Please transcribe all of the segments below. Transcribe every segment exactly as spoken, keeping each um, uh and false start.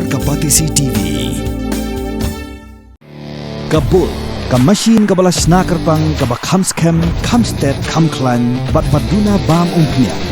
Ka Batesi T V. Ka Bull, ka machine kaba la shna kyrpang, kaba kham skhem, kham stet, kham khlaiñ, bad ba duna bam umphniang.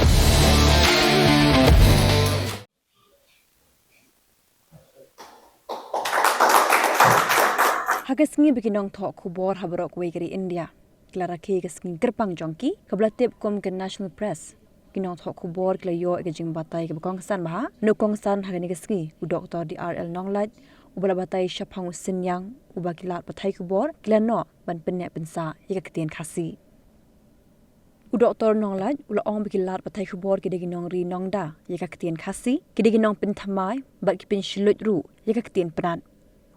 Ha ka sngi ba ki nongthoh khubor ha baroh kawei ka ri India ki la rakhe ïa ka sngi kyrpang jong ki, kaba la tip kum ka National Press, ki nongthoh khubor ki la ïoh ïa ka jingbatai kaba kongsan bha. Na u kongsan ha kane ka sngi, u Doktor D R L Nonglait, uba la batai shaphang u synñiang uba ki lad pathai khubor ki la noh ban pynneh pynsah ïa ka ktien Khasi. U Doktor Nonglait u la ong ba ki lad pathai khubor ki dei ki nongri nongda ïa ka ktien Khasi, ki dei ki nongpynthymmai bad ki pynshluit ruh ïa ka ktien Pnat.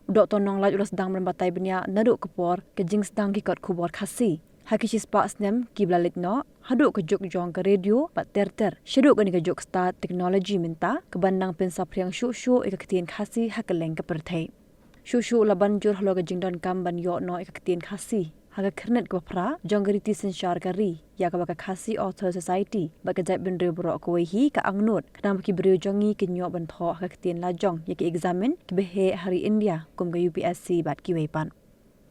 U Doktor Nonglait u la sdang ban batai bniah naduh ka por ka jingsdang ki kot khubor Khasi ha ki shispah snem kiba la leit noh, haduh ka juk jong ka radio bad ter ter shaduh kane ka juk stad technology mynta, kaban nang pynsaphriang shuh shuh ïa ka ktien Khasi ha kylleng ka pyrthei. Shuh shuh u la ban jur halor ka jingdonkam ban ïoh noh ïa ka ktien Khasi ha ka khyrnit kaba phra jong ka riti synshar ka ri, ïa kaba ka Khasi Author Society bad ka jaitbynriew baroh kawei hi ka angnud, khnang ba ki briew jong ngi kin ïoh ban thoh ha ka ktien lajong ïa ki eksamin kiba heh ha ri India kum ka U P S C bad kiwei pat.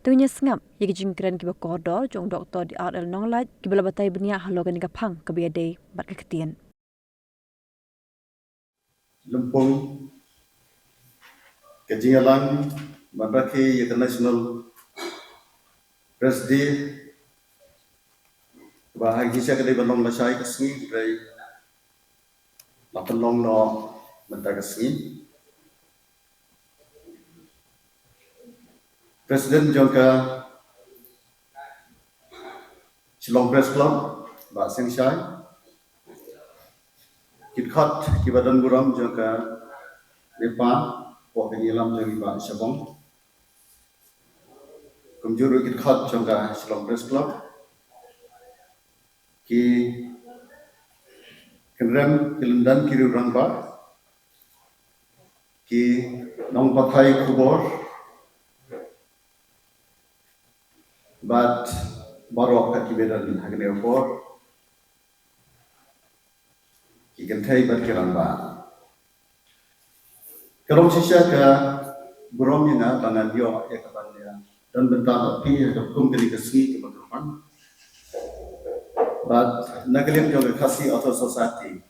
To ngin ïa sngap ïa ki jingkren kiba kordor jong u Doktor D R L Nonglait, kiba la batai bniah halor kane ka phang kaba ïadei bad ka ktien. Lympung ka jingïalang ban rakhe ïa ka National Press Day, kaba ha ka jingshisha ka dei ban long lashai ka sngi, hynrei la pynlong noh mynta ka sngi. President jong ka Shillong Press Club, Bah Seng Shai, ki dkhot kiba don burom jong ka NEPA, hapoh ka jingïalam jong i Bah Shabong, kumjuh ruh ki dkhot jong ka Shillong Press Club, ki kynrem ki lyndan ki riew rangbah, ki nongpathai khubor, bad baroh ka kiba don ha kane ka por, ki kynthei bad ki rangbah. Ka long shisha ka burom ïa nga ba ngan ïoh ïa ka ban ïa don bynta bad phi ha ka kum kane ka sngi kaba kyrpang. Bad na ka liang jong ka Khasi Author Society,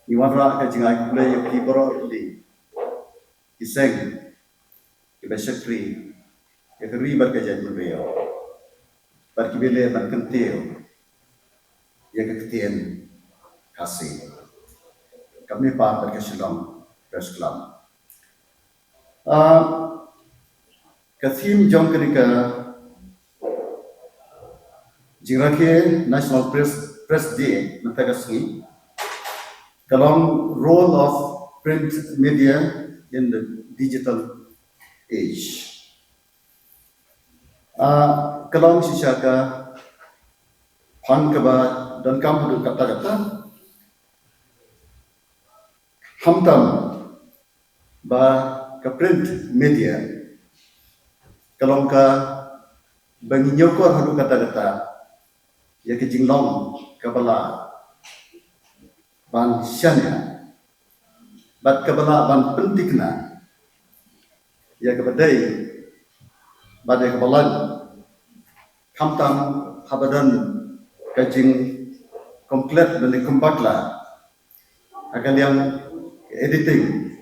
ngi wanrah ka jingai khublei ïa phi baroh, ïa ki seng kiba shakri ïa ka ri bad ka jaitbynriew, bad kiba leh ban kyntiew ïa ka ktien Khasi, ka NEPA bad ka Shillong Press Club. Ah, ka theme jong kane ka jingrakhe National Press, Press Day mynta ka sngi ka long Role of Print Media in the Digital Age. Ah, ka long shisha ka phang kaba donkam haduh katta katta. Khamtam ba ka print media ka long kaba ngi ñiewkor haduh katta katta ïa ka jinglong kaba lah ban shaniah bad kaba lah ban pynthikna ïa kaba dei bad ïa kaba long, khamtam haba don ka jingkhuslai lane kumbakla ha ka liang editing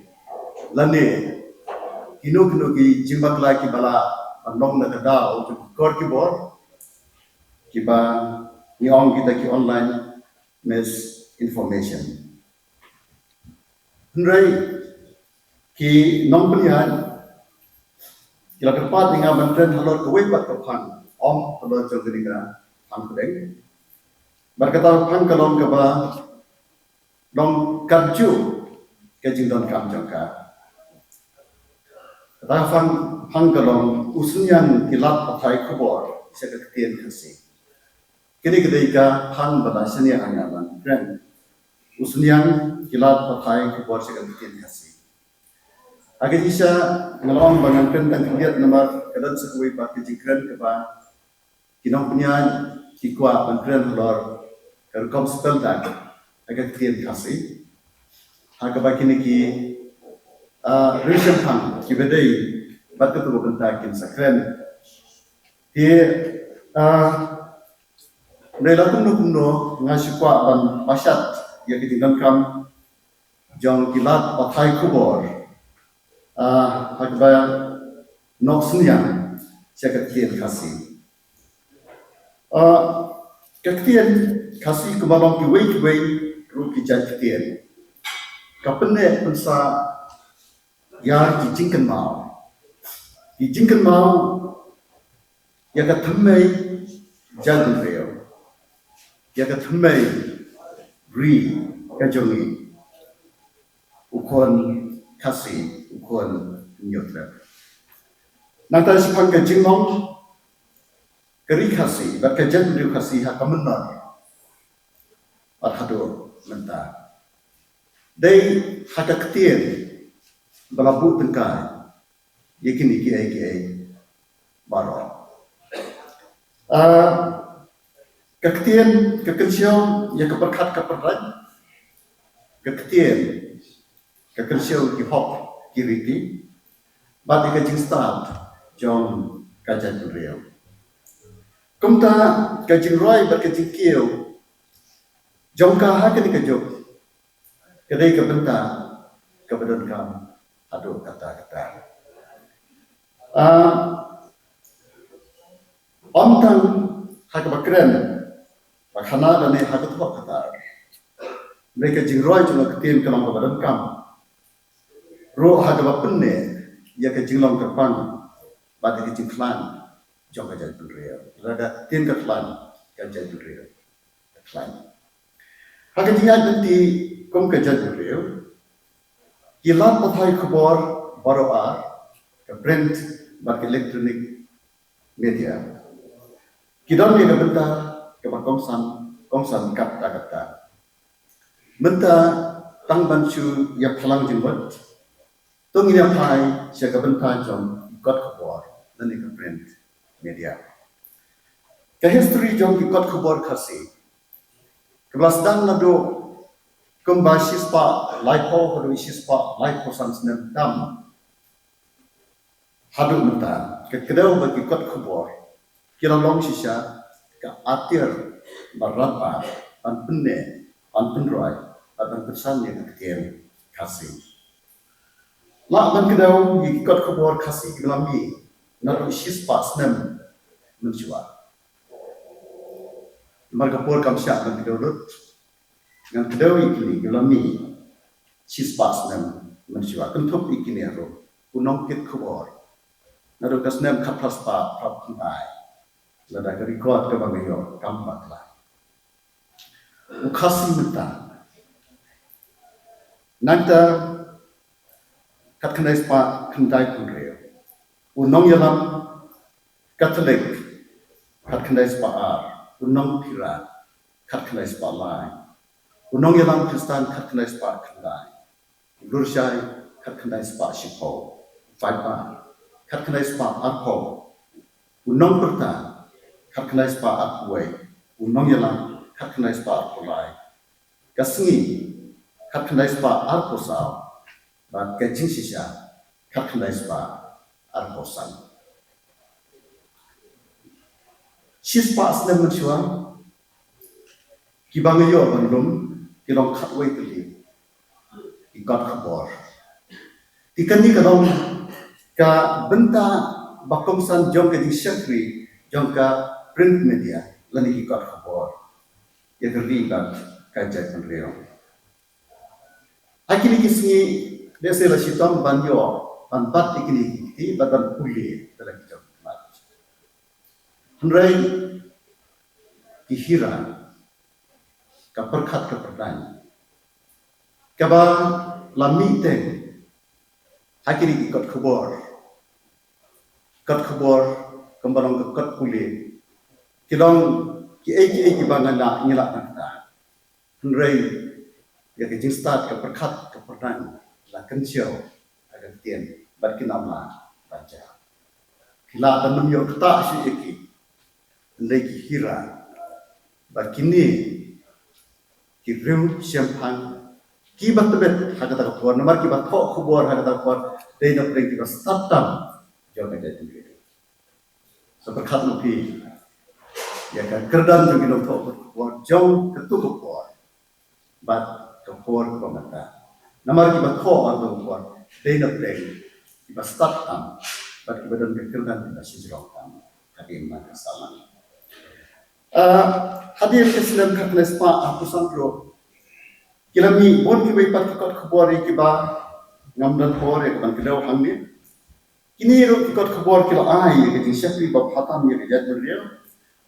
lane kino kino ki jingbakla kiba lah ban long na ka daw jong ki kor ki bor kiba ngi ong kita ki online misinformation. Hynrei ki nongpynïaid ki la kyrpad ïa nga ban kren halor kawei pat ka phang, ym halor jong kane ka phang pdeng. Bad kata ka phang ka long kaba long katjuh ka jingdonkam jong ka. Kata ka phang, phang ka long U Synñiang ki lad pathai khubor sha ka ktien Khasi. Kane ka dei ka phang ba la shaniah ha nga ban kren. U Synñiang ki lad pathai khubor sha ka ktien Khasi. Ha ka jingshisha nga la ong ba ngan kren tang khyndiat namar ka don sa kawei pat ka jingkren kaba ki nongpynïaid ki kwah ban kren halor ka rukom speldak ha ka ktien Khasi, ha kaba kine ki ah, riew shemphang kiba dei bad kato ka bynta kin sa kren. Te, ah, dei la kumno kumno nga shu kwah ban pashat ïa ka jingdonkam jong ki lad pathai khubor, ah, ha kaba noh synñiang sha ka ktien Khasi. Ah, ka ktien Khasi kumba long kiwei kiwei ruh ki jait ktien, ka pynneh pynsah ïa ki jingkynmaw, ki jingkynmaw ïa ka thymmei jaitbynriew, ïa ka thymmei ri ka jong ngi, u khun Khasi, u khun Hynñiewtrep. Nangta shaphang ka jinglong ka ri Khasi bad ka jaitbynriew Khasi ha ka mynnor bad haduh mynta, dei ha ka ktien ba la buh tyngkai ïa kine kiei kiei baroh. Ah, ka ktien ka kynshew ïa ka pyrkhat ka pyrthei, ka ktien ka kynshew ki hok ki riti bad ïa ka jingstad jong ka jaitbynriew. Kumta ka jingroi bad ka jingkiew jong ka ha kane ka juk ka dei ka bynta kaba donkam haduh katta katta. Ah, ym tang ha kaba kren ba khana lane ha ka thoh katta, hynrei ka jingroi jong ka ktien ka long kaba donkam ruh ha kaba pynneh ïa ka jinglong kyrpang bad ïa ka jingkhlaiñ jong ka jaitbynriew. Lada ka ktien ka khlaiñ, ka jaitbynriew ka khlaiñ. Ha ka jingïaid lynti kum ka jaitbynriew, ki lad pathai khubor baroh ar, ka print bad ka electronic media, ki don ïa ka bynta kaba kongsan, kongsan katta katta. Mynta tang ban shu ïa phalang jingmut, to ngin ïa phai sha ka bynta jong ki kot khubor lane ka print media. Ka history jong ki kot khubor Khasi kaba la sdang naduh kumba shispah laiphew haduh shispah laiphew san snem tam haduh mynta, ka kdew ba ki kot khubor ki la long shisha ka atiar ba radar ban pynneh, ban pynroi bad ban pynsan ïa ka ktien Khasi. Lah ban kdew ïa ki kot khubor Khasi kiba la mih naduh shispah snem mynshuwa. Namar ka por kam shah ban kdew lut, ngan kdew ïa kine kiba la mih shispah snem mynshuwa, kynthup ïa kine ruh: u nongkit khubor naduh ka snem khatphra spah phra phew khyndai, lada ka record kaba nga ïoh kam bakla, u Khasi Mynta, nangta khatkhyndai spah khyndai phew hynriew, u nongïalam Katholik khatkhyndai spah ar, u nongphira khatkhyndai spah lai, u nongïalam Khristan khatkhyndai spah khyndai, u lurshai khatkhyndai spah shiphew, u paidbah khatkhyndai spah arphew, u nongpyrta khatkhyndai spah arphew wei, u nongïalam khatkhyndai spah arphew lai, ka sngi khatkhyndai spah arphew saw, bad ka jingshisha khatkhyndai spah arphew san. Shispah snem mynshuwa, kiba nga ïoh ban lum ki long khatwei tylli ki kot khubor. Te kane ka long ka bynta ba kongsan jong ka jingshakri jong ka print media lane ki kot khubor ïa ka ri bad ka jaitbynriew. Ha kine ki sngi, lehse la shitom ban ïoh ban bat ïa kine ki kti bad ban pule da la ki jong ki mat. Hynrei ki hira, ka pyrkhat ka pyrthei kaba la mih teng ha kine ki kot khubor, kot khubor kumba long ka kot pule, ki long kiei kiei kiba ngi lah, ngi lah ban kta. Hynrei ïa ka jingstad ka pyrkhat ka pyrthei la kynshew ha ka ktien bad kim lah ban jah. Ki lah ban ym ïoh ktah shuh ïa ki, hynrei ki hira ba kine ki riew shemphang Kiba tbit ha kata ka por, namar kiba thoh khubor ha kata ka por dei na pdeng kiba stad tam jong ka jaitbynriew. Sa pyrkhat ma phi ïa ka kyrdan jong ki nongthoh khubor jong katu ka por bad ka por kaba mynta. Namar kiba thoh ha katu ka por dei na pdeng kiba stad tam bad kiba don ka kyrdan kiba shajrong tam ha ka imlang ka sahlang. Ah, hadien ka snem khatkhyndai spah arphew san ruh, ki la mih bun kiwei pat ki kot khubor ïa kiba ngam don por ïa ka ban kdew hangne. Kine ruh ki kot khubor ki la ai ïa ka jingshakri ba bha tam ïa ka jaitbynriew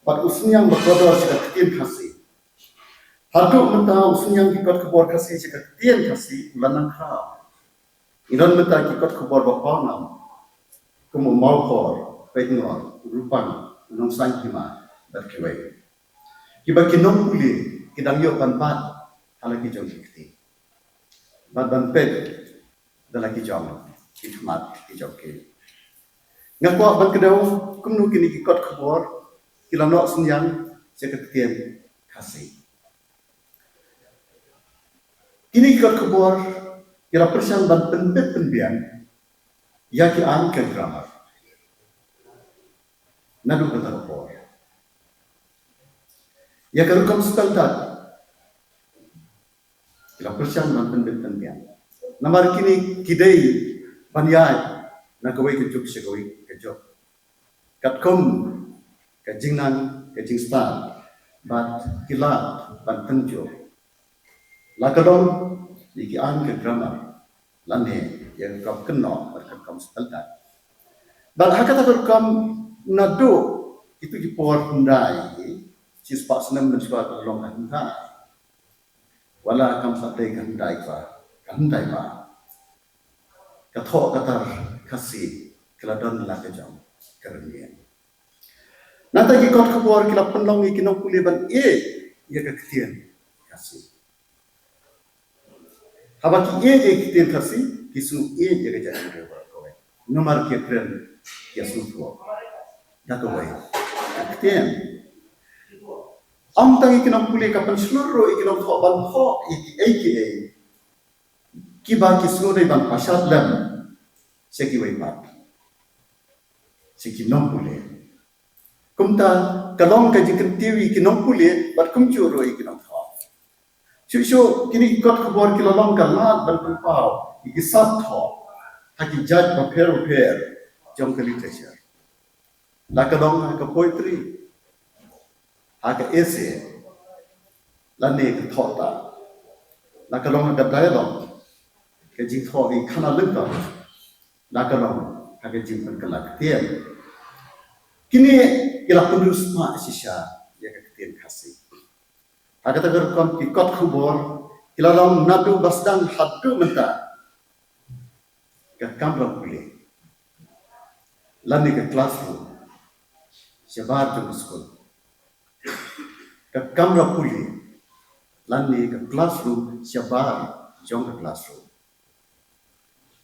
bad u synñiang ba kordor sha ka ktien Khasi. Haduh mynta u synñiang ki kot khubor Khasi sha ka ktien Khasi u la nang khraw. Ngi don mynta ki kot khubor ba pawnam kum u Mawphor, Peitngor, u Rupang, u Nongsaiñ Hima bad kiwei. Kiba ki nongpule ki dang ïoh ban bat ha la ki jong ki kti bad ban peit da la ki jong ki khmat ki jong ki. Nga kwah ban kdew kumno kine ki kot khubor ki la noh synñiang sha ka ktien Khasi. Kine ki kot khubor ki la pyrshang ban pynbit pynbiang ïa ki aiñ ka grammar. Naduh kata ka por ïa ka rukom spelling ki la pyrshang ban pynbit pynbiang. Namar kine ki dei ban ïaid na kawei ka juk sha kawei ka juk katkum ka jingnang ka jingstad bad ki lad ban pynjur. La ka long ïa ki aiñ ka grammar lane ïa ka rukom kynnoh bad ka rukom spelling. Bad ha kata ka rukom naduh kito ki por hyndai, shispah snem mynshuwa ka long ka hyndai. Wat la kam sa dei ka hyndai ba, ka hyndai ba ka thoh ka tar Khasi ka la don la ka jong ka rynïeng. Nangta ki kot khubor ki la pynlong ïa ki nongpule ban ïeit ïa ka ktien Khasi. Haba ki ïeit ïa ka ktien Khasi ki shu ïeit ïa ka jaitbynriew baroh kawei. Namar ki kren ki sngewthuh da kawei ka ktien. Ym tang ïa ki nongpule, ka pynshlur ruh ïa ki nongthoh ban thoh ïa kiei kiei kiba ki sngewdei ban pashat lem sha kiwei pat, sha ki nongpule. Kumta ka long ka jingkyntiew ïa ki nongpule bad kumjuh ruh ïa ki nongthoh. Shuh shuh kine ki kot khubor ki la long ka lad ban pynpaw ïa ki sap thoh ha ki jait bapher bapher jong ka literature. La ka long ha ka poetry, ha ka essay, lane ka thoh ta. La ka long ha ka dialogue, ka jingthoh ïa ki khana lyngkot, la ka long ha ka jingpynkylla ktien. Kine ki la pynriewspah shisha ïa ka ktien Khasi. Ha kata ka rukom ki kot khubor ki la long naduh ba sdang haduh mynta. Ka kamra pule lane ka classroom shabar jong ka skul. Ka kamra pule lane ka classroom shabar jong ka classroom.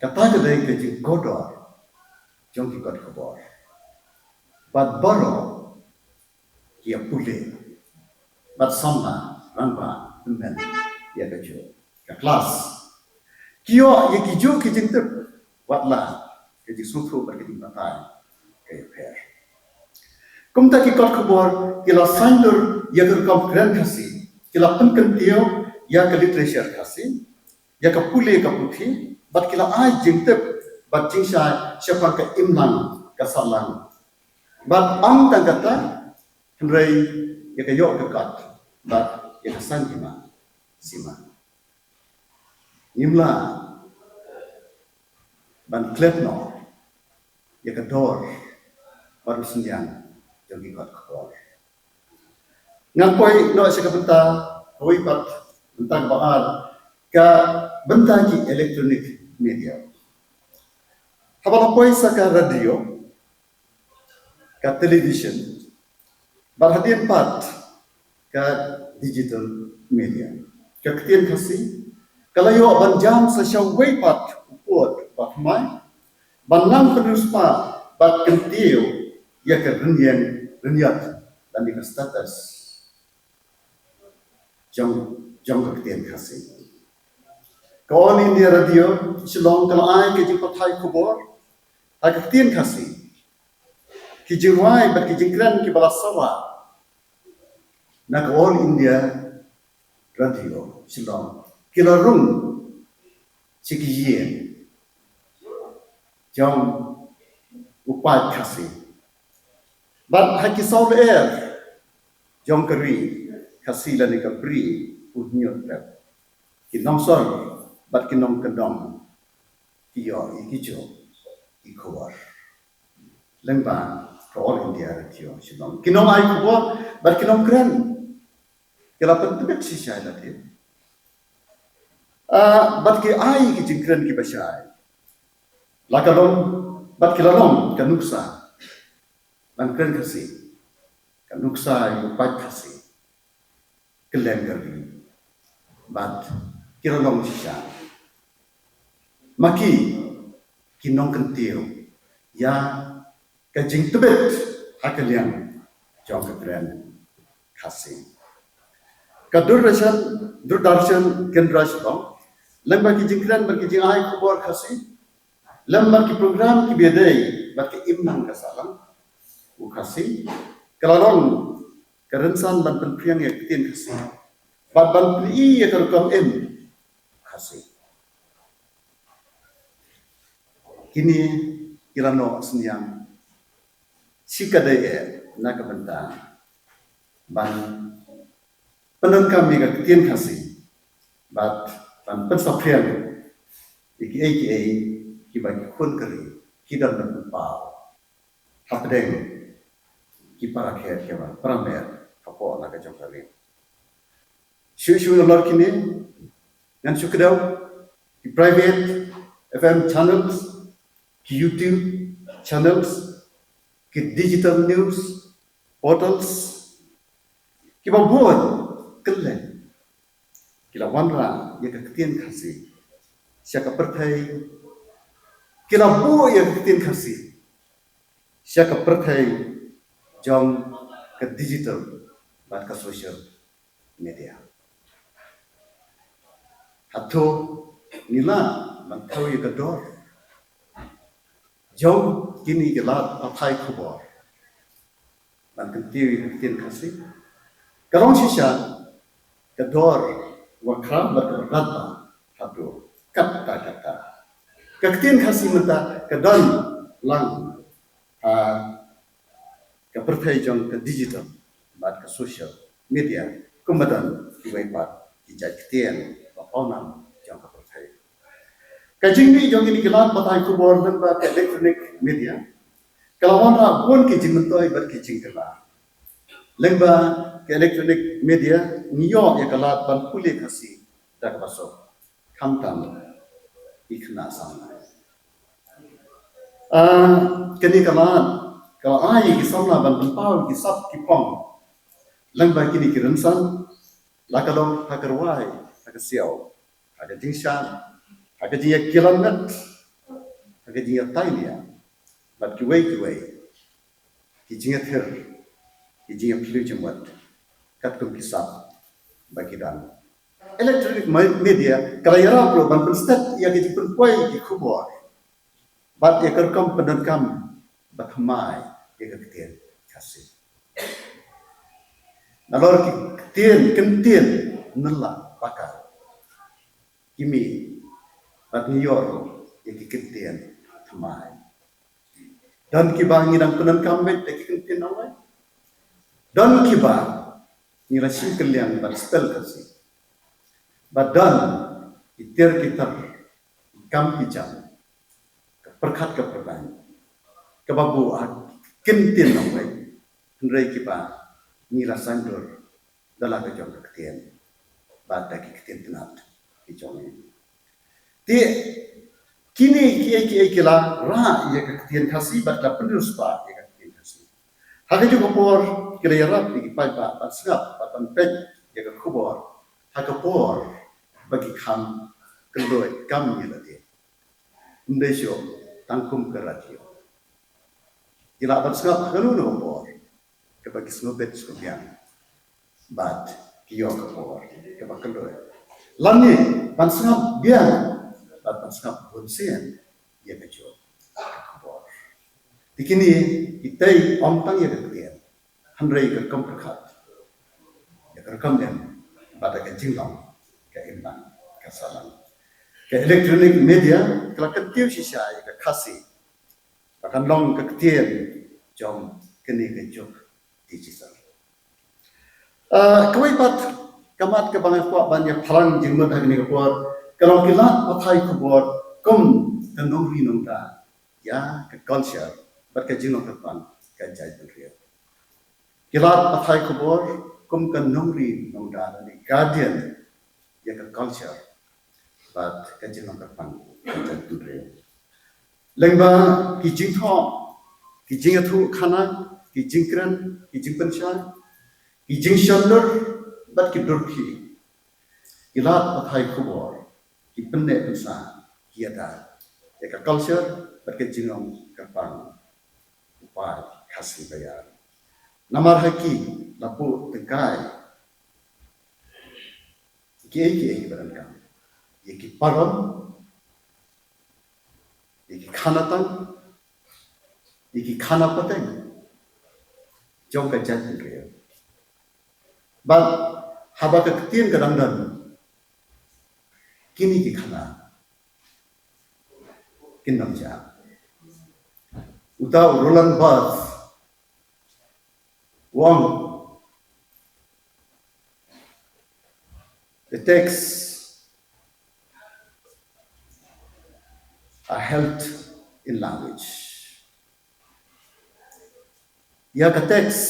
Kata ka dei ka jingkordor jong ki kot khubor. Bad baroh ki ïa pule bad samla rangbah tymmen ïa kajuh ka klas. Ki ïoh ïa kijuh ki jingtip, wat la ka jingsngewthuh bad ka jingbatai ka ïapher. Kumta ki kot khubor ki la saiñdur ïa ka rukom kren Khasi, ki la pynkyntiew ïa ka literature Khasi, ïa ka pule ka puthi, bad ki la ai jingtip bad jingshai shaphang ka imlang ka sahlang. Bad ym tang kata, hynrei ïa ka ïoh ka kot bad ïa ka saiñ hima sima. Ngim lah ban klet noh ïa ka dor bad u synñiang jong ki kot khubor. Ngan poi noh sha ka bynta kawei pat, bynta kaba ar, ka bynta ki electronic media. Haba la poi sha ka radio, ka television, bad hadien pat ka digital media, ka ktien Khasi ka la ïoh ban jam sa shawei pat u pud ba thymmai ban nang pynriewspah bad kyntiew ïa ka rynïeng rynïap lane ka status jong, jong ka ktien Khasi. Ka All India Radio Shillong ka la ai ka jingpathai khubor ha ka ktien Khasi. Ki jingrwai bad ki jingkren kiba la sawa na ka All India Radio Shillong ki la rung sha ki ïing jong u paid Khasi. Bad ha ki saw lyer jong ka ri Khasi lane ka Bri u Hynñiewtrep, ki nongsor bad ki nongkyndong ki ïoh ïa ki jong ki khubor lyngba ka All India Radio Shillong. Ki nongai khubor bad ki nongkren ki la pyntbit shisha ïa lade. Ah, bad ki ai ki jingkren kiba shai. La ka long, bad ki la long ka nuksa ban kren Khasi, ka nuksa ïa u paid Khasi kylleng ka ri. Bad ki la long shisha ma ki ki nongkyntiew ïa ka jingtbit ha ka liang jong ka kren Khasi. Ka Doordarshan, Doordarshan Kendra Shillong, lyngba ki jingkren bad ki jingai khubor Khasi, lyngba ki program kiba ïadei bad ka imlang ka sahlang u Khasi, ka la long ka rynsan ban pynphriang ïa ka ktien Khasi bad ban pyni ïa ka rukom im Khasi. Kine ki la noh synñiang shi ka dei eh na ka bynta ban pyndonkam ïa ka ktien Khasi bad ban pynsaphriang ïa kiei kiei kiba ki khun ka ri ki don ban pynpaw hapdeng ki para khet kiba para met hapoh la ka jong ka ri. Shuh shuh nalor kine ngan shu kdew ki private F M channels, ki YouTube channels, ki digital news portals, kiba bun kylleng ki la wanrah ïa ka ktien Khasi sha ka pyrthei, ki la buh ïa ka ktien Khasi sha ka pyrthei jong ka digital bad ka social media. Hato ngi lah ban thew ïa ka dor jong kine ki lad pathai khubor ban kyntiew ïa ka ktien Khasi? Ka long shisha ka dor kaba khraw bad kaba radbah haduh katta katta. Ka ktien Khasi mynta ka don lang ha ka pyrthei jong ka digital bad ka social media kumba don kiwei pat ki jait ktien ba pawnam jong ka pyrthei. Ka jingmih jong kine ki lad pathai khubor lyngba ka electronic media ka la wanrah bun ki jingmyntoi bad ki jingkylla. Lyngba ka electronic media ngi ïoh ïa ka lad ban pule Khasi da kaba suk, khamtam ki khynnah samla. Ah, kane ka lad ka la ai ïa ki samla ban pynpaw ïa ki sap ki phong lyngba kine ki rynsan, la ka long ha ka rwai, ha ka siaw, ha ka jingshad, ha ka jingïakilan met, ha ka jingïatai nia bad kiwei kiwei ki jingïathir, ki jingïaphylliew jingmut katkum ki sap ba ki don. Electronic me-, media ka la ïarap ruh ban pynstet ïa ka jingpynpoi ki khubor bad ïa ka rukom pyndonkam ba thymmai ïa ka ktien Khasi. Nalor ki ktien, ktien nylla pakar ki mih bad ngi ïoh ruh ïa ki ktien thymmai. Don kiba ngi dang pyndonkam beit da ki ktien nongwei. Don kiba ngi la shim kylliang ban spell Khasi. Bad don ki tiar ki tar, ki kam ki jam, ka pyrkhat ka pyrthei kaba buh ha ki ktien nongwei, hynrei kiba ngi la saiñdur da la ka jong ka ktien bad da ki ktien tnat ki jong ngi. Te kine kiei kiei ki la rah ïa ka ktien Khasi bad la pynriewspah ïa ka ktien Khasi. Ha kajuh ka por ki la ïarap ïa ki paidbah ban sngap bad ban peit ïa ka khubor ha ka por ba ki kham kynduid kam ïa lade. Ym dei shuh tang kum ka radio. Ki lah ban sngap ha kano kano ka por kaba ki sngewbit sngewbiang bad ki ïoh ka por kaba kynduid. Lane ban sngap biang bad ban sngap bun sien ïa ka juk ka khubor. Te kine kitei ym tang ïa ka ktien, hynrei ka kam pyrkhat, ïa ka kam em, bad ka jinglong ka imlang ka sahlang. Ka electronic media ka la kyntiew shisha ïa ka Khasi ba kan long ka ktien jong kane ka juk digital. Ah, kawei pat ka mat kaba nga kwah ban ïa pharang jingmut ha kane ka por ka long ki lad pathai khubor kum ka nongri nongda ïa ka culture bad ka jinglong kyrpang ka jaitbynriew. Ki lad pathai khubor kum ka nongri nongda lane guardian ïa ka culture bad ka jinglong kyrpang ka jaitbynriew. Lyngba ki jingthoh, ki jingïathuh khana, ki jingkren, ki jingpynshai, ki jingshon dur bad ki dur khih, ki lad pathai khubor ki pynneh pynsah, ki ïada ïa ka culture bad ka jinglong kyrpang u paid Khasi baïar. Namar ha ki la buh tyngkai kiei kiei kiba donkam, ïa ki parom, ïa ki khana tang, ïa ki khana pateng jong ka jaitbynriew. Bad haba ka ktien ka dang don, kine ki khana kin ym jah. Uta u Roland Barthes u ong, the texts are held in language. Ïa ka text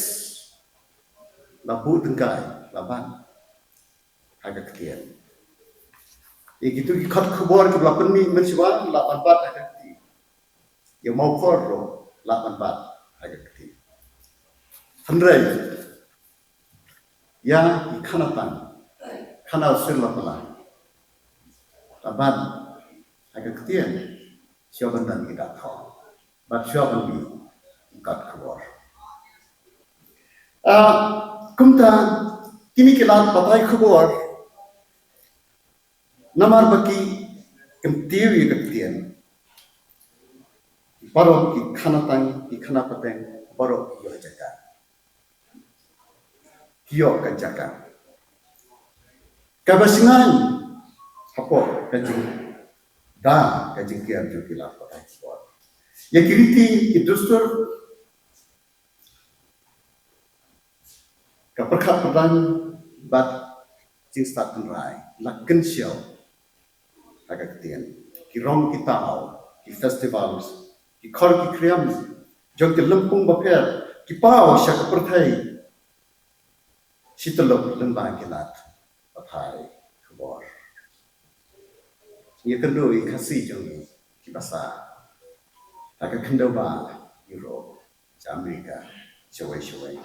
la buh tyngkai, la ban ha ka ktien. Ïa kitu ki kot khubor kiba la pynmih mynshuwa la ban bat ha ka kti. Ïa u mawkhor ruh la ban bat ha ka kti. Hynrei ïa ki khana tang, khana u sir lapala, la ban ha ka ktien shuwa ban don ki dak thoh bad shuwa ban mih ki kot khubor. Ah, kumta kine ki lad pathai khubor, namar ba ki kyntiew ïa ka ktien, ki parom, ki khana tang, ki khana pateng, baroh ki ïoh jaka, ki ïoh ka jaka kaba shngaiñ hapoh ka jingda, ka jingker jong ki lad pathai khubor. Ïa ki riti, ki dustur, ka pyrkhat pyrdain bad jingstad tynrai la kynshew ha ka ktien. Ki rong ki taw, ki festivals, ki khor ki khriam jong ki lympung bapher, ki paw sha ka pyrthei shi tyllup lyngba ki lad pathai khubor. Ngi kynduh ïa ki Khasi jong ngi kiba sah ha ka khyndew ba Europe, sha America, shawei shawei,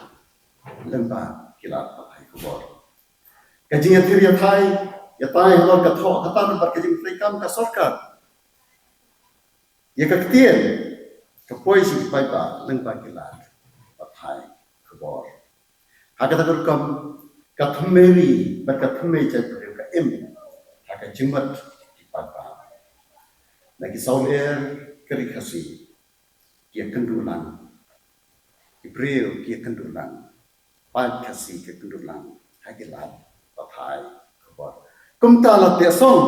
lyngba ki lad pathai khubor. Ka jingïathir ïathai, ïatai halor ka thoh ka tan bad ka jingtreikam ka sorkar ïa ka ktien ka poi sha ki paidbah lyngba ki lad pathai khubor. Ha kata ka rukom ka thymmei ri bad ka thymmei jaitbynriew ka im ha ka jingmut ki paidbah. Na ki saw lyer ka ri Khasi ki ïakynduh lang, ki briew ki ïakynduh lang, paid Khasi ki ïakynduh lang ha ki lad pathai khubor. Kumta la teh song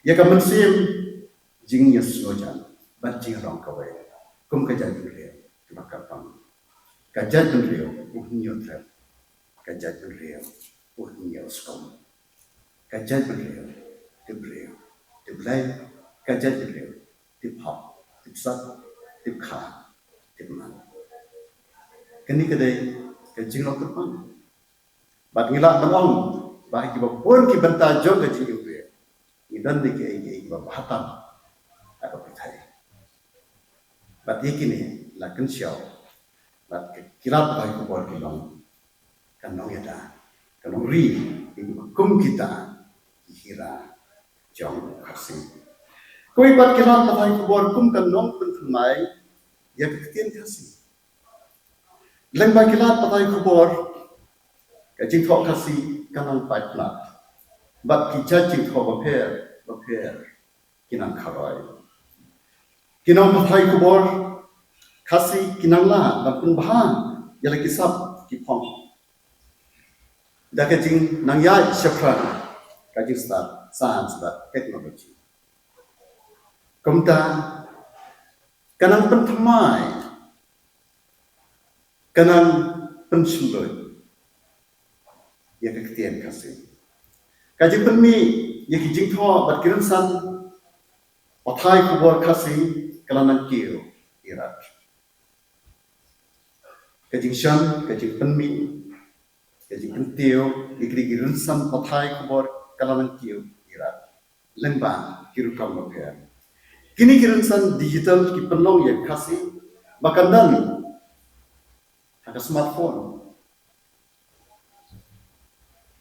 ïa ka mynsiem jingïasngewjan bad jingrong kawei kum ka jaitbynriew kaba kyrpang. Ka jaitbynriew u hynñiew threp, ka jaitbynriew u hynñiew skom. Ka jaitbynriew tip briew tip Blei, ka jaitbynriew tip hok tip sat, tip kha tip man. Kane ka dei ka jinglong kyrpang. Bad ngi lah ban ong ba ha kiba bun ki bynta jong ka jingim briew ngi don da kiei kiei kiba bha tam ha ka pyrthei. Bad ïa kine la kynshew bad ki lad pathai khubor ki long ka nongïada, ka nongri ïa kiba kum kita ki hira jong u Khasi. Kawei pat ki lad pathai khubor kum ka nongpynthymmai ïa ka ktien Khasi. Lyngba ki lad pathai khubor ka jingthoh Khasi ka nang paidbah. bad ki jait jingthoh bapher bapher ki nang kharoi. Ki nongpathai khubor Khasi ki nang lah ban pynbha ïa la ki sap ki phong da ka jingnang ïaid shaphrang ka jingstad science bad technology. Kumta ka nang pynthymmai, ka nang pynshemluid ïa ka ktien Khasi. Ka jingpynmih ïa ki jingthoh bad ki rynsan pathai khubor Khasi ka la nang kiew ïa rat. Ka jingshon, ka jingpynmih, ka jingpyntiew ïa ki, ki rynsan pathai khubor ka la nang kiew ïa rat lyngba ki rukom bapher. Kine ki rynsan digital ki pynlong ïa ka Khasi ba kan don ha ka smartphone,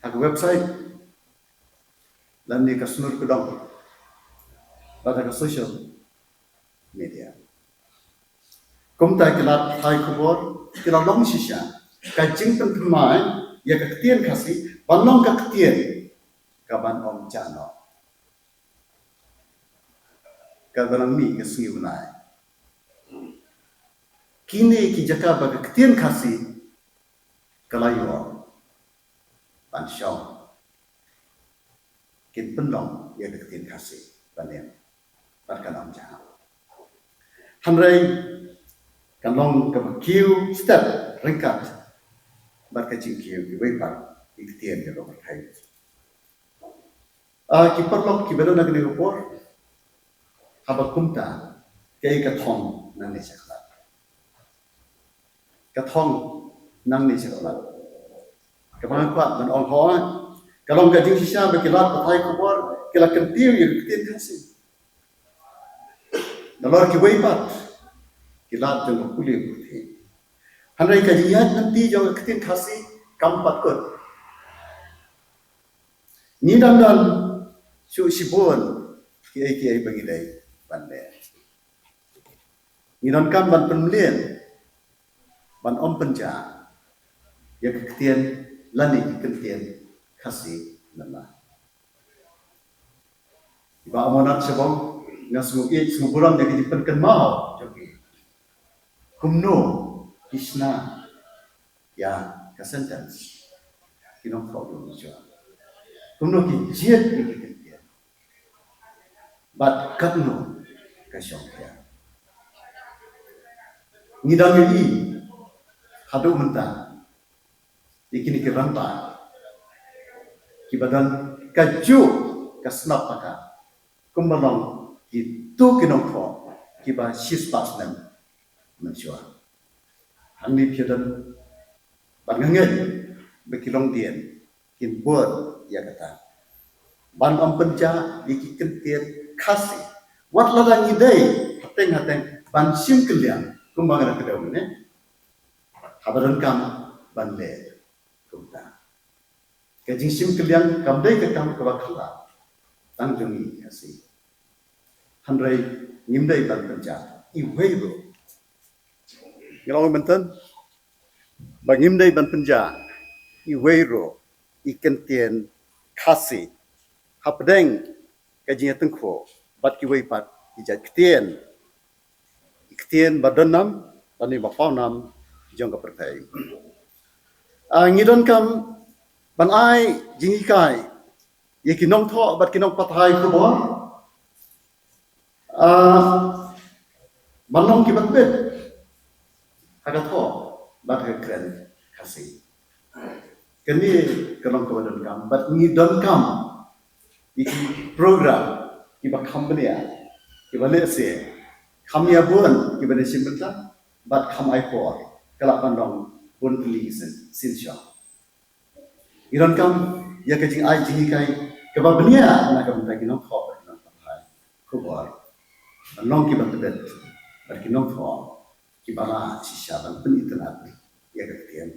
ha ka website, lane ka shnur kdong, bad ha ka social media. Kumta ki lad pathai khubor ki la long shisha ka jingpynthymmai ïa ka ktien Khasi ban long ka ktien kaban ym jah noh, kaban ym mih ka sngi bnai. Kine ki jaka ba ka ktien Khasi ka la ïoh ban shong, kin pynlong ïa ka ktien Khasi ban im bad kan ym jah. Hynrei kan long kaba kiew step ryngkat bad ka jingkiew kiwei pat ki ktien ïa ka pyrthei. Ah, ki paralok kiba don ha kane ka por, haba kumta, kaei ka thong nangne sha ka lad? Ka thong nangne sha ka lad, kaba nga kwah ban ong hooid, ka long ka jingshisha ba ki lad pathai khubor ki la kyntiew ïa ka ktien Khasi. Nalor kiwei pat ki lad jong ka pule pule. Hynrei ka jingïaid lynti jong ka ktien Khasi kam pat kut. Ngi dang don shuh shibun kiei kiei ba ngi dei ban leh. Ngi donkam ban pynmlien ban ym pynjah ïa ka ktien lane ki kyntien Khasi lem bad. Bah Amarnath Shabong, nga sngew ïeit sngew burom ïa ka jingpynkynmaw jong phi. Kumno ki shna ïa ka sentence, ki nongthoh ruh mynshuwa, kumno ki jied ïa ki kyntien, bad katno ka shongkhia. Ngi dang ïohi haduh mynta ïa kine ki rangbah kiba don kajuh ka sngap paka kumba long kito ki nongthoh kiba shispah snem mynshuwa. Hangne phi ïa don bad nga ngeit ba ki longdien kin bud ïa kata ban ym pynjah ïa ki kyntien Khasi. Wat lada ngi dei hateng hateng ban shim kylliang kumba nga la kdew mynne, haba donkam ban leh kumta. Ka jingshim kylliang kam dei ka kam kaba khlad tang jong ngi Khasi, hynrei ngim dei ban pynjah iwei ruh. Ngi long mynta ba ngim dei ban pynjah iwei ruh i kyntien Khasi hapdeng ka jingïatyngkhuh bad kiwei pat ki jait ktien, ki ktien ba don nam lane ba paw nam jong ka pyrthei. Ah, ngi donkam ban ai jinghikai ïa ki nongthoh bad ki nongpathai khubor, ah, ban long kiba tbit ha ka thoh bad ha ka kren Khasi. Kane ka long kaba donkam bad ngi donkam ïa ki program kiba kham bniah, kiba lehse kham ïa bun kiba dei shim bynta bad kham ai por, ka lah ban long bun tylli ki sien, sien shong. Ngi donkam ïa ka jingai jinghikai kaba bniah na ka bynta ki nongthoh bad ki nongpathai khubor ban long kiba tbit bad ki nongthoh kiba lah shisha ban pynitynnad ïa ka ktien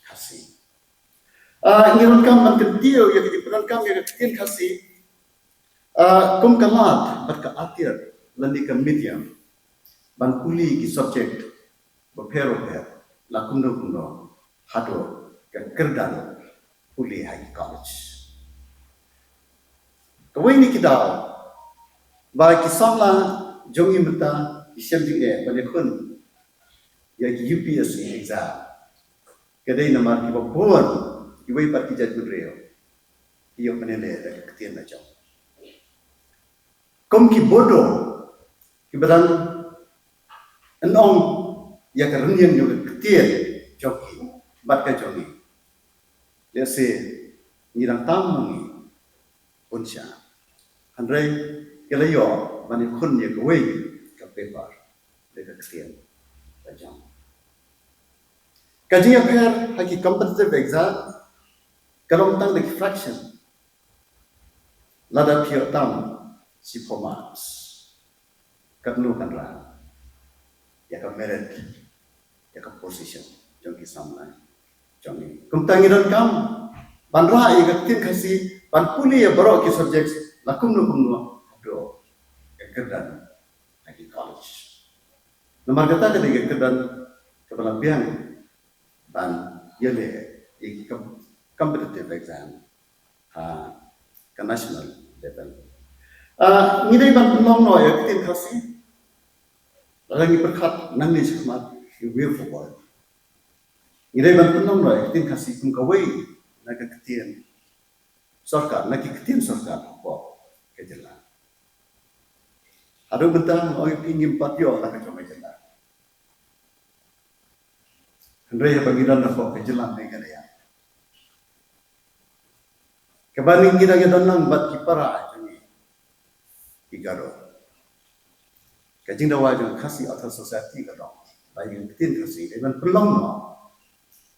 Khasi. Ah, ngi donkam ban kyntiew ïa ka jingpyndonkam ïa ka ktien Khasi, ah, kum ka lad bad ka atiar lane ka medium ban pule ki subject bapher bapher, la kumno kumno haduh ka kyrdan pule ha ki college. Kawei na ki daw ba ki samla jong ngi mynta ki shem jingeh ban ïakhun ïa ki U P S C exam ka dei namar kiba bun kiwei pat ki jaitbynriew ki ïoh ban ïaleh da ka ktien la jong. Kum ki Bodo kiba dang ong ïa ka rynïeng jong ka ktien jong ki bad ka jong ngi. Lehse ngi dang tam ma ngi bun sha. Hynrei ki la ïoh ban ïakhun ïa kawei ka paper da ka ktien la jong. Ka jingïapher ha ki competitive exam ka long tang da ki fraction. Lada phi ïoh tam shiphew marks, katno kan rah ïa ka merit, ïa ka position jong ki samla jong ngi. Kumta ngi donkam ban rah ïa ka ktien Khasi, ban pule ïa baroh ki subjects la kumno kumno haduh ka kyrdan ha ki college. Namar kata ka dei ka kyrdan kaba la biang ban ïaleh ïa ki com-, competitive exam ha ka national level. Ah, ngi dei ban pynlong noh ïa ka ktien Khasi. Lada ngi pyrkhat nangne shakhmat, ngi way forward. Ngi dei ban pynlong noh ïa ka ktien Khasi kum kawei na ka ktien sorkar, na ki ktien sorkar hapoh ka jylla. Haduh mynta nga ong ïa phi ngim pat ïoh la ka jong ka jylla. Hynrei haba ngi don hapoh ka jylla Meghalaya, kaba ngi dang ïadon lang bad ki para jong ngi ki Garo, ka jingdawa jong Khasi Authors Society ka long ba ïa ka ktien Khasi dei ban pynlong noh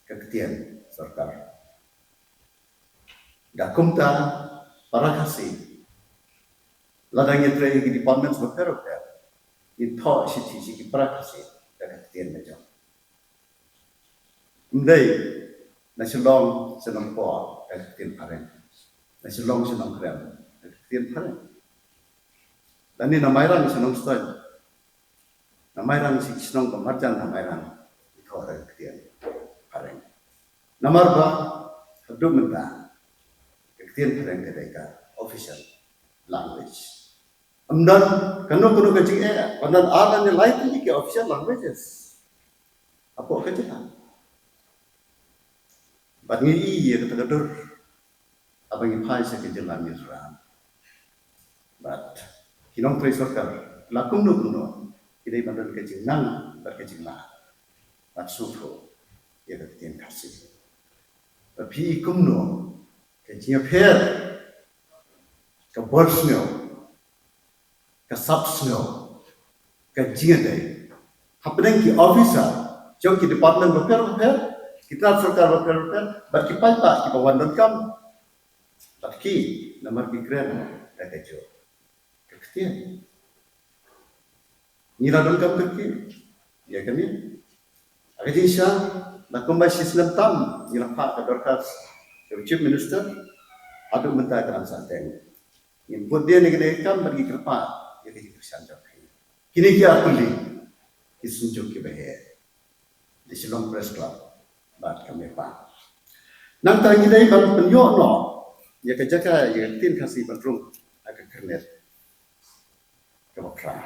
ka ktien sorkar. Da kumta para Khasi, lada ngi trei ki departments bapher bapher, ngi thoh shithi sha ki para Khasi da ka ktien la jong. Ym dei na Shillong sha Nongpoh da ka ktien phareng, na Shillong sha Nongkrem da ka ktien phareng, lane na Mairang sha Nongstoiñ, na Mairang sha ki shnong ba marjan na Mairang, ngi thoh da ka ktien phareng. Namar ba haduh mynta ka ktien phareng ka dei ka official language. Ym don kano kano ka jingeh ban don ar lane lai tylli ki official languages hapoh ka jylla. Bad ngi ïohi ïa kata ka dur haba ngi phai sha ka jylla Mizoram. Bad ki nongtrei sorkar la kumno kumno ki dei ban don ka jingnang bad ka jinglah ban sngewthuh ïa ka ktien Khasi. Bad phi i kumno ka jingïapher, ka bor sngew, ka sap sngew, ka jingïadei hapdeng ki officer jong ki department bapher bapher, ki tnat sorkar bapher bapher, bad ki paidbah kiba wan donkam bad ki, namar ki kren da kajuh ka ktien. Ngi la donkam kyrkieh ïa kane. Ha ka jingshisha, la kumba shi snem tam ngi la phah ka dorkhas sha u Chief Minister, haduh mynta ka dang sah teng. Ngin bud dien ïa kane ka kam bad ngi kyrpad ïa ka jingkyrshan jong phi. Kine ki artylli ki synjuk kiba heh, the Shillong Press Club bad ka MEPA. Nangta ngi dei ban pynïoh noh ïa ka jaka ïa ka ktien Khasi ban rung ha ka kyrnet kaba khraw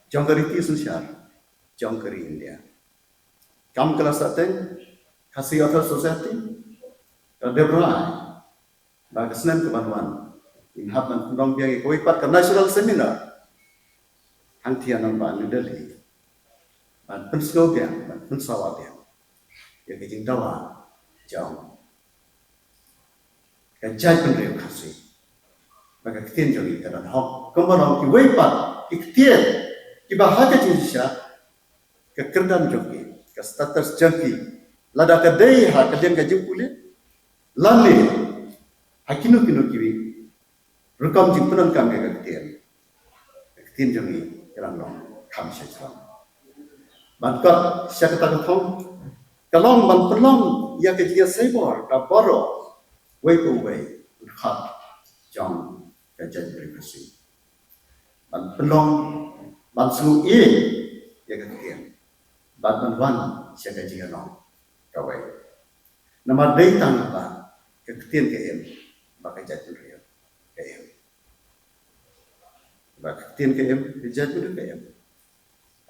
jong ka riti synshar, jong ka ri India. Kam ka la sah teng, Khasi Authors Society ka la dep rai ba ka snem kaban wan ngin hap ban pynlong biang ïa kawei pat ka national seminar hangtei ha nongbah New Delhi, ban pynsngew biang, ban pynsawa biang ïa ka jingdawa jong ka jaitbynriew Khasi ba ka ktien jong ngi ka don hok kumba long kiwei pat ki ktien kiba ha ka jingshisha ka kyrdan jong ki, ka status jong ki, lada ka dei ha ka liang ka jingpule lane ha kino kino kiwei rukom jingpyndonkam ïa ka ktien. Ka ktien jong ngi ka dang long kham shajrong. Ban kot sha kata ka thong ka long ban pynlong ïa ka jingïasei bor da baroh wei pa wei, u dkhot jong ka jaitbynriew Khasi. Ban pynlong ban sngew ïeit ïa ka ktien bad ban wan sha ka jingïalong kawei. Namar dei tang ba ka ktien ka im, ba ka jaitbynriew ka im. Ba ka ktien ka im, ka jaitbynriew ka im.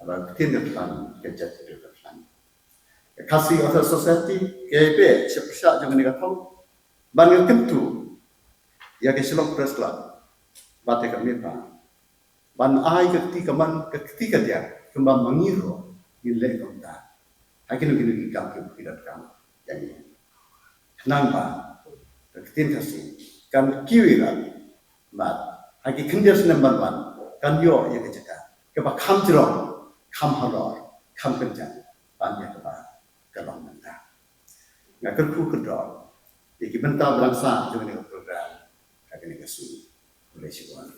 Ba ka ktien ka khlaiñ, ka jaitbynriew ka khlaiñ. Ka Khasi Author Society ka ïai peit sha pyrshah jong kane ka thong ban ïakynduh ïa ka Shillong Press Club bad ïa ka MEPA ban ai ka kti kamon, ka kti kadiang, kumba ma ngi ruh ngin leh kumta ha kino kino ki kam kiba ki donkam ïa ngi. Khnang ba ka ktien Khasi kan kiew ïa ka, bad ha ki khyndiat snem ban wan kan ïoh ïa ka jaka kaba kham jrong, kham halor, kham kynjang ban ïa kaba ka long mynta. Nga kyrkhu kyrdoh ïa ki bynta ba dang sah jong kane ka program ha kane ka sngi. Khublei shibun.